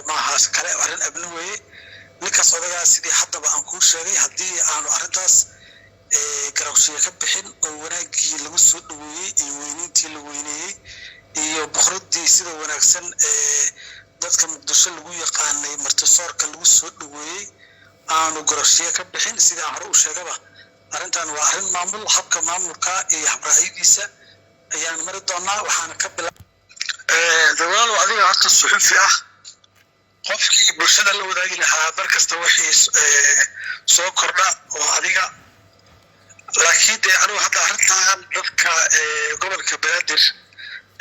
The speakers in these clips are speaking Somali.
Maahaas kale arrin abni weeye. Ninkaas odagaa, sidii haddaba aan kuu sheegay, haddii aanu arrintaas garawshiye ka bixin oo wanaaggii lagu soo dhaweeyey iyo weyniintii la weyneeyey iyo boqoradii sida wanaagsan ee dadka Muqdisho lagu yaqaanay martisoorka lagu soo dhaweeyey aanu garawshiye ka bixin, sidii aan hore u sheegaba, arrintan waa arrin maamul. Habka maamulka iyo habraacyadiisa ayaan mari doonaa, waxaana ka bila dawlaalow. Adiga horta suxufi ah, qofkii bulshada la wadaagi lahaa mar kasta wixii soo kordha oo adiga. Laakiin dee anigu hadda arrintan dadka gobolka Banaadir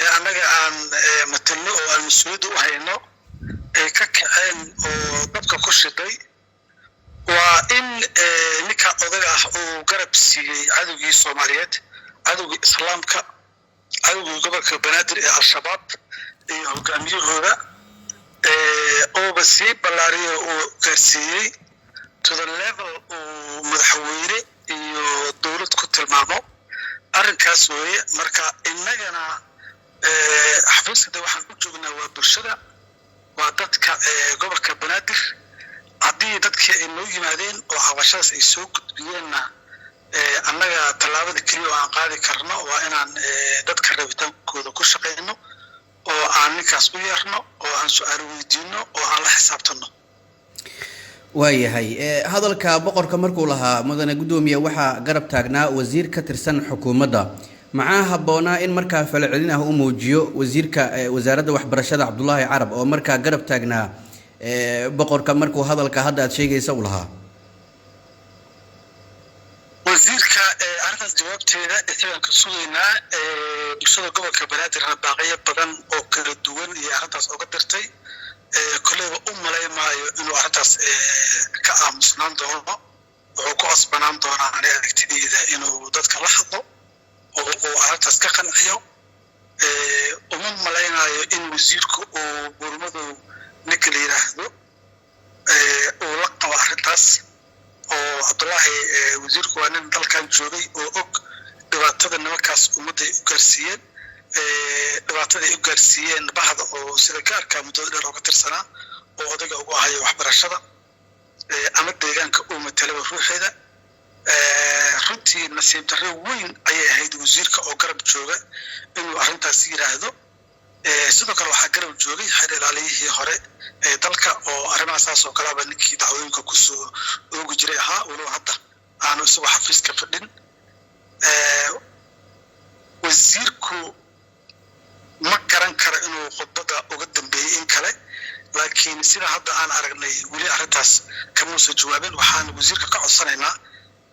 ee annaga aan matalno oo aan mas-uuliyadda u hayno ay ka kaceen oo dabka ku shiday waa in ninka odaga ah uu garab siiyey cadowgii Soomaaliyeed, cadowgii Islaamka, cadowgii gobolka Banaadir ee Al-Shabaab iyo hogaamiyahooda, uuba sii ballaariyo, uu gaarsiiyey to the level uu madaxweyne iyo dowlad ku tilmaamo. Arrinkaas weeye. Marka innagana xafiiska de waxaan u joognaa waa bulshada, waa dadka gobolka Banaadir. Haddii dadkii ay noo yimaadeen oo cabashadaas ay soo gudbiyeenna, annaga tallaabada keliya oo aan qaadi karno waa inaan dadka rabitaankooda ku shaqayno oo aan ninkaas u yeerno oo aan su-aalo weydiino oo aan la xisaabtanno. Waayahay. Hadalka boqorka markuu lahaa, mudane guddoomiye, waxaa garab taagnaa wasiir ka tirsan xukuumadda. Maxaa habboonaa in markaa falcelin ah u muujiyo wasiirka wasaaradda waxbarashada, Cabdulaahi Carab, oo markaa garab taagnaa boqorka markuu hadalka hadda aad sheegaysa u lahaa? Wasiirka arrintaas jawaabteeda isagaan ka sugaynaa. Bulshada gobolka Banaadirna baaqyo badan oo kala duwan iyo arrintaas oga dirtay. Kolleyba u malay maayo inuu arrintaas ka aamusnaan doono. Wuxuu ku cosbanaan doonaa, ani aragtideyda, inuu dadka la hadlo oo uu arrintaas ka qanciyo. Uma malaynayo in wasiirku uu Buurmadow ninka la yidhaahdo uu la qabo arrintaas oo Cabdullaahi. Wasiirku waa nin dalkan joogay oo og dhibaatada nimankaas ummadday u gaarsiiyeen, dhibaatada ay u gaarsiiyeen bahda oo sida gaarka muddada dheer ooga tirsanaa oo odayga ugu ahayo waxbarashada ama deegaanka uu matalaba ruuxeeda. Runtii nasiib darro weyn ayay ahayd wasiirka oo garab jooga inuu arrintaas yidhaahdo. Sidoo kale waxaa garab joogay xeer ilaaliyihii hore ee dalka oo arrimaha saas oo kaleba ninkii dacwooyinka kusoo oogi jiray ahaa, walow hadda aanu isagoo xafiiska fadhin. Wasiirku ma garan karo inuu khudbadda uga dambeeyey in kale, laakiin sida hadda aan aragnay weli arrintaas kamuusa jawaabin. Waxaan wasiirka ka codsanaynaa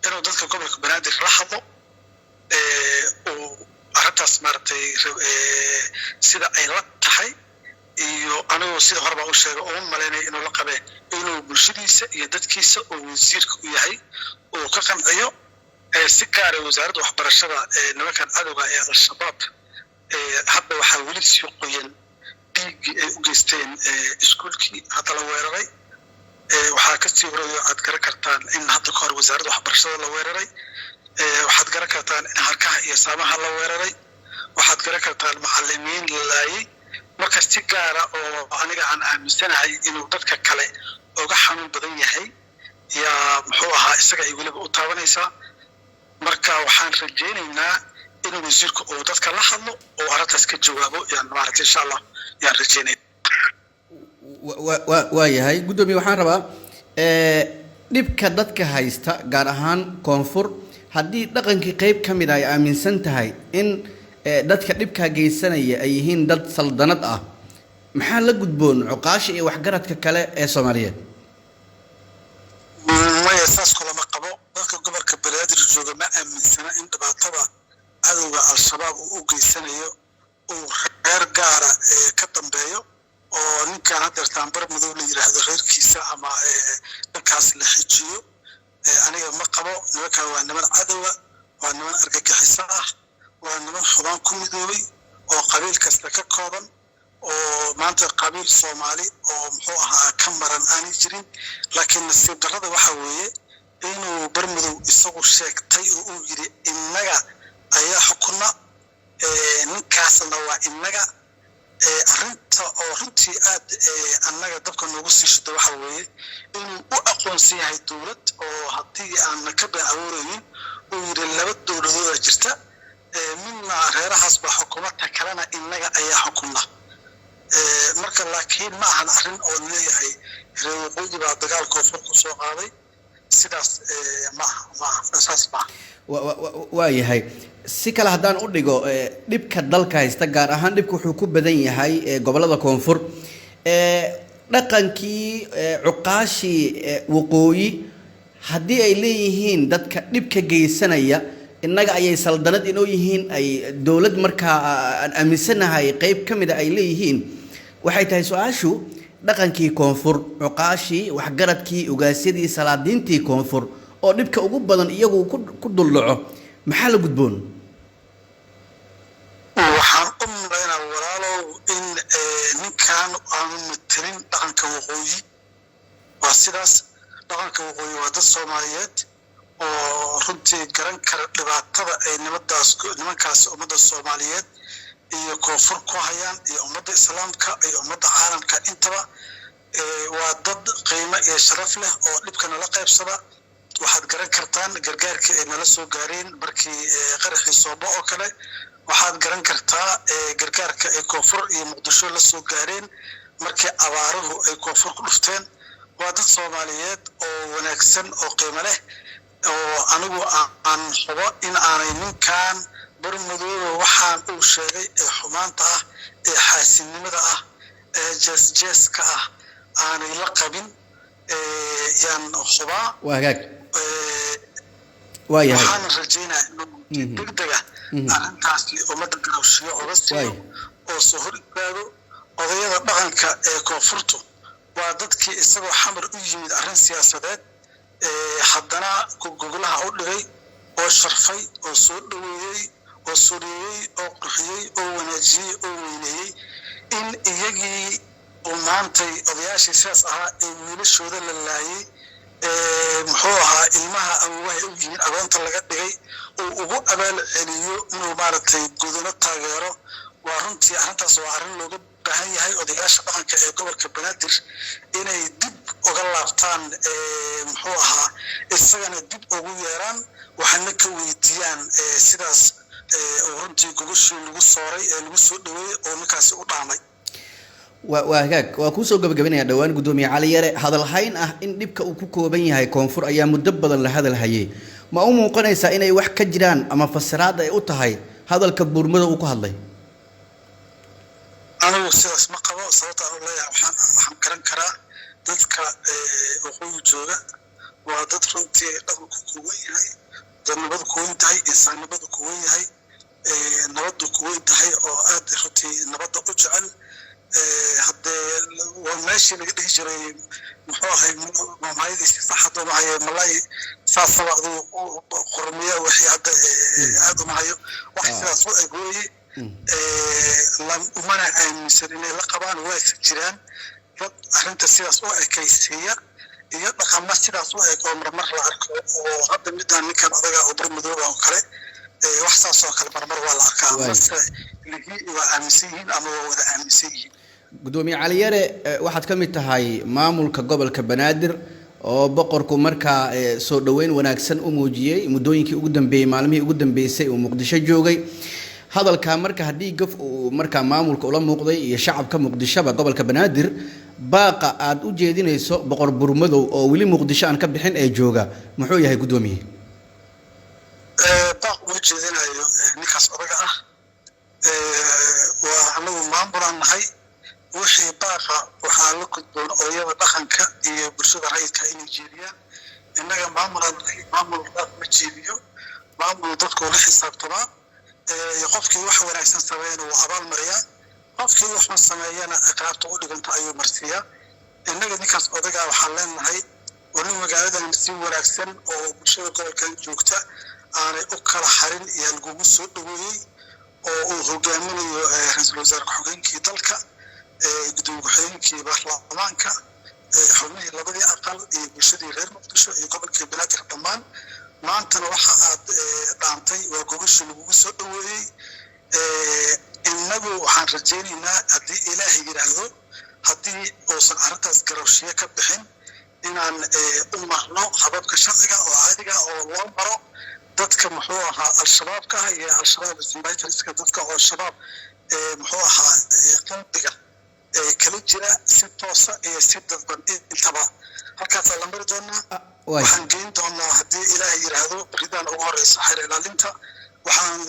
inuu dadka gobolka Banaadir la hadlo, uu arrintaas maaragtay sida ay la tahay iyo anigoo sida horeba u sheegay uma malaynaya inuu la qabee, inuu bulshadiisa iyo dadkiisa oo wasiirka u yahay uu ka qanciyo. Si gaara wasaaradda waxbarashada, nimankan cadowga ee Al-Shabaab hadda waxaa weli sii qoyan dhiiggii ay u geysteen iskuulkii hadda la weeraray. Waxaa kasii horeeyo aad garan kartaan in hadda ka hor wasaaradda waxbarashada la weeraray. Waxaad garan kartaan in harkaha iyo saamaha la weeraray. Waxaad garan kartaan macalimiin la laayay. Marka si gaara oo aniga aan aaminsanahay inuu dadka kale uga xanuun badan yahay yaa muxuu ahaa isaga ay weliba u taabanaysaa. Marka waxaan rajaynaynaa in wasiirku uu dadka la hadlo oo arrintaas ka jawaabo yaan maaragtay, insha Allah, yaan rajaynaya. Waa yahay, guddoomiye. Waxaan rabaa dhibka dadka haysta, gaar ahaan koonfur, haddii dhaqankii qeyb ka mid a ay aaminsan tahay in dadka dhibkaa geysanaya ay yihiin dad saldanad ah, maxaa la gudboon cuqaasha iyo waxgaradka kale ee Soomaaliyeed? Maya, saas kulama qabo. Dadka gobolka Banaadir jooga ma aaminsana in dhibaatada cadowga Al-Shabaab uu u geysanayo uu reer gaara ka dambeeyo oo ninkan hadeertaan Bar Madow la yidhaahdo reerkiisa ama dhankaas la xijiyo. Aniga ma qabo. Nimankan waa niman cadowa, waa niman argagixiso ah, waa niman xubaan ku midoobay oo qabiil kasta ka kooban, oo maanta qabiil Soomaali oo muxuu ahaa ka maran aanay jirin. Laakiin nasiib darrada waxa weeye inuu Barmadow isagu sheegtay oo uu yidhi innaga ayaa xukuna, ninkaasna waa innaga. Arrinta oo runtii aad annaga dabka noogu sii shida waxa weeye inuu u aqoonsan yahay dowlad, oo haddii aan ka been abuuraynin uu yidhi laba dowladooda jirta, midna reerahaas baa xukumata, kalena innaga ayaa xukumna. Marka laakiin ma ahan arrin oo leeyahay reer waqooyi baa dagaal koonfur ku soo qaaday, sidaas maaha, maaha saas maaha. Waa yahay. Si kale haddaan u dhigo, dhibka dalka haysta, gaar ahaan dhibka wuxuu ku badan yahay gobollada koonfur, dhaqankii cuqaashii waqooyi haddii ay leeyihiin dadka dhibka geysanaya innaga ayay saldanad inoo yihiin, ay dowlad markaa aan aaminsanahay qeyb ka mida ay leeyihiin, waxay tahay su-aashu: dhaqankii koonfur, cuqaashii, waxgaradkii, ugaasyadii, salaadiintii koonfur oo dhibka ugu badan iyagu ku duldhaco, maxaa la gudboon? Waxaan u malaynaa, walaalow, in ninkan aanu matelin dhaqanka waqooyi. Waa sidaas, dhaqanka waqooyi waa dad Soomaaliyeed oo runtii garan kara dhibaatada ay nimadaas, nimankaas ummadda Soomaaliyeed iyo koonfur ku hayaan, iyo ummadda islaamka iyo ummadda caalamka intaba. Waa dad qiimo iyo sharaf leh oo dhibka nala qaybsada. Waxaad garan kartaan gargaarkii ay nala soo gaareen markii qaraxii Soobo oo kale. Waxaad garan kartaa gargaarka ay koonfur iyo Muqdisho la soo gaareen markii abaaruhu ay koonfur ku dhufteen. Waa dad Soomaaliyeed oo wanaagsan oo qiimo leh, oo anigu aan hubo in aanay ninkan Barmadooba waxaan uu sheegay ee xumaanta ah, ee xaasidnimada ah, ee jees-jeeska ah aanay la qabin yaan hubaa. Waa hagaag. Waa yahay. Waxaana rajaynaa inuu degdega arrintaasi ummadda garowshiyo oga siiyo oo soo hor istaago. Odayada dhaqanka ee koonfurtu waa dadkii isagoo Xamar u yimid arrin siyaasadeed haddana gogolaha u dhigay oo sharfay oo soo dhoweeyey oo soreeyey oo qurxiyey oo wanaajiyey oo weyneeyey. In iyagii uu maantay odayaashii sidaas ahaa ee wiilashooda la laayay, muxuu ahaa, ilmaha awowahay u yihiin agoonta laga dhigay, uu ugu abaal celiyo inuu maaragtay Godano taageero, waa runtii arrintaas waa arrin looga baahan yahay odayaasha dhaqanka ee gobolka Banaadir inay dib uga laabtaan, muxuu ahaa, isagana dib ugu yeeraan, waxaana ka weydiiyaan sidaas oo runtii gogashii lagu sooray ee lagu soo dhaweeyey oo ninkaasi u dhaamay. Waa hagaag. Waa kuusoo gabagabinaya dhowaan, guddoomiye Cali Yare. Hadalhayn ah in dhibka uu ku kooban yahay koonfur ayaa muddo badan la hadal hayay. Ma u muuqanaysaa inay wax ka jiraan ama fasiraad ay u tahay hadalka Buurmada uu ku hadlay? Anigu sidaas ma qabo. Sababta aanu leeyahay, waxaan garan karaa dadka waqooyi jooga waa dad runtii dhaqanku ku wen yahay, dadnimadu ku wen tahay, insaannimadu ku wen yahay, nabaddu ku wen tahay, oo aad runtii nabadda u jecel. Haddee waa meeshii laga dhihi jiray, muxuu ahay maamaayadiisi sax hadda mahayo, malay saasaba aduu qormiya wixii hadda aad umahayo, wax sidaas u eg weeye. Umana aaminsan inay la qabaan. Waase jiraan dad arrinta sidaas u ekaysiiya iyo dhaqamo sidaas u eg oo marmar la arko, oo hadda midaan ninkan odaga oo Barmadooba oo kale, wax saas oo kale marmar waa la arkaa. Mase lihi waa aaminsan yihiin ama waa wada aaminsan yihiin. Guddoomiye Cali Yare, waxaad ka mid tahay maamulka gobolka Banaadir oo boqorku markaa soo dhoweyn wanaagsan u muujiyey muddooyinkii ugu dambeeyey, maalmihii ugu dambeysay uu Muqdisho joogay. Hadalkaa marka haddii gaf uu markaa maamulka ula muuqday iyo shacabka Muqdishoba, gobolka Banaadir, baaqa aad u jeedinayso boqor Burmadow oo weli Muqdisho aan ka bixin ee jooga muxuu yahay, guddoomiye? Baaq uma jeedinayo ninkaas odaga ah. Waa anagu maamulaan nahay. Wixii baaqa waxaa la gudboon odayada dhaqanka iyo bulshada rayidka inay jeediyaan. Innaga maamulaan nahay, maamul baaq ma jeediyo. Maamul dadkuu la xisaabtamaa, qofkii wax wanaagsan sameeyana wuu abaal mariyaa, qofkii wax xun sameeyana ciqaabta u dhiganta ayuu marsiiyaa. Innaga ninkaas odagaa waxaan leenahay waa nin magaaladan si wanaagsan oo bulshada gobolkan joogta aanay u kala harin iyo lagugu soo dhaweeyey, oo uu hogaaminayo ra-iisul wasaare ku-xigeenkii dalka, gudoomiye ku-xigeenkii baarlamaanka, xubnihii labadii aqal iyo bulshadii reer Muqdisho iyo gobolkii Banaadir dhammaan. Maantana waxa aad dhaantay waa gogashii lagugu soo dhaweeyey. Innagu waxaan rajaynaynaa, haddii Ilaahay yidhaahdo, haddii uusan arrintaas garowshiye ka bixin, inaan u marno hababka sharciga oo caadiga oo loo maro dadka, muxuu ahaa, Al-Shabaabka ah iyo Al-Shabaab fighters-ka, dadka oo Shabaab, muxuu ahaa, qalbiga kala jira, si toosa iyo si dadban intaba. Halkaasaa la mari doonaa. Waxaan geyn doonaa, haddii Ilaahay yidhaahdo, beridaan ugu horeysa xeer ilaalinta. Waxaan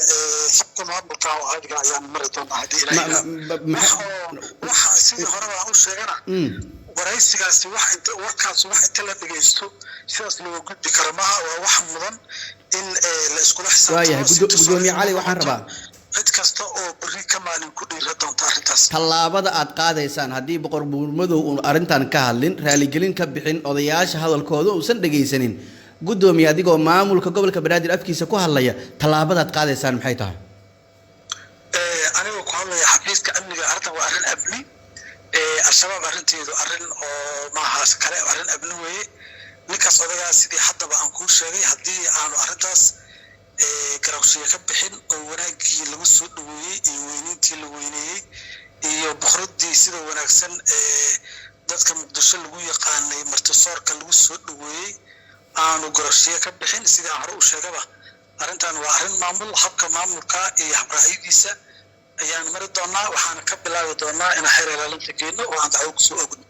habka maamulka oo caadiga ayaan mari doonaa, haddii Ilahay yidhaahdo. Waxa sidii horeba aan u sheegana, waraysigaasi wax inta warkaas wax inta la dhegeysto sidaas looga gudbi karo maaha. Waa wax mudan in la iskula xisaabtamo. Waayahay, Gudoomiye Cali, waxaan rabaa cid kasta oo berri ka maalin ku dhiira doonta arrintaas. Tallaabada aad qaadaysaan haddii Boqor Buurmadow uun arrintan ka hadlin, raaligelin ka bixin, odayaasha hadalkooda uusan dhegaysanin, gudoomiye, adigoo maamulka gobolka Banaadir afkiisa ku hadlaya, tallaabadaad qaadaysaan maxay tahay? Anigoo ku hadlaya xafiiska amniga, arrintan waa arrin amni. Al-Shabaab arrinteedu arrin oo maahaas kale, arrin amni weeye. Ninkaas odagaa, sidii haddaba aan kuu sheegay, haddii aanu arrintaas garowshiye ka bixin oo wanaaggii lagu soo dhaweeyey iyo weyniintii la weyneeyey iyo boqoradii sida wanaagsan ee dadka Muqdisho lagu yaqaanay martisoorka lagu soo dhaweeyey aanu garowshiye ka bixin, sidii aan hore u sheegaba, arrintan waa arrin maamul. Habka maamulka iyo habraacyadiisa ayaan mari doonaa. Waxaana ka bilaabi doonaa inaan xeer ilaalinta geyno oo aan dacwo kusoo ogno.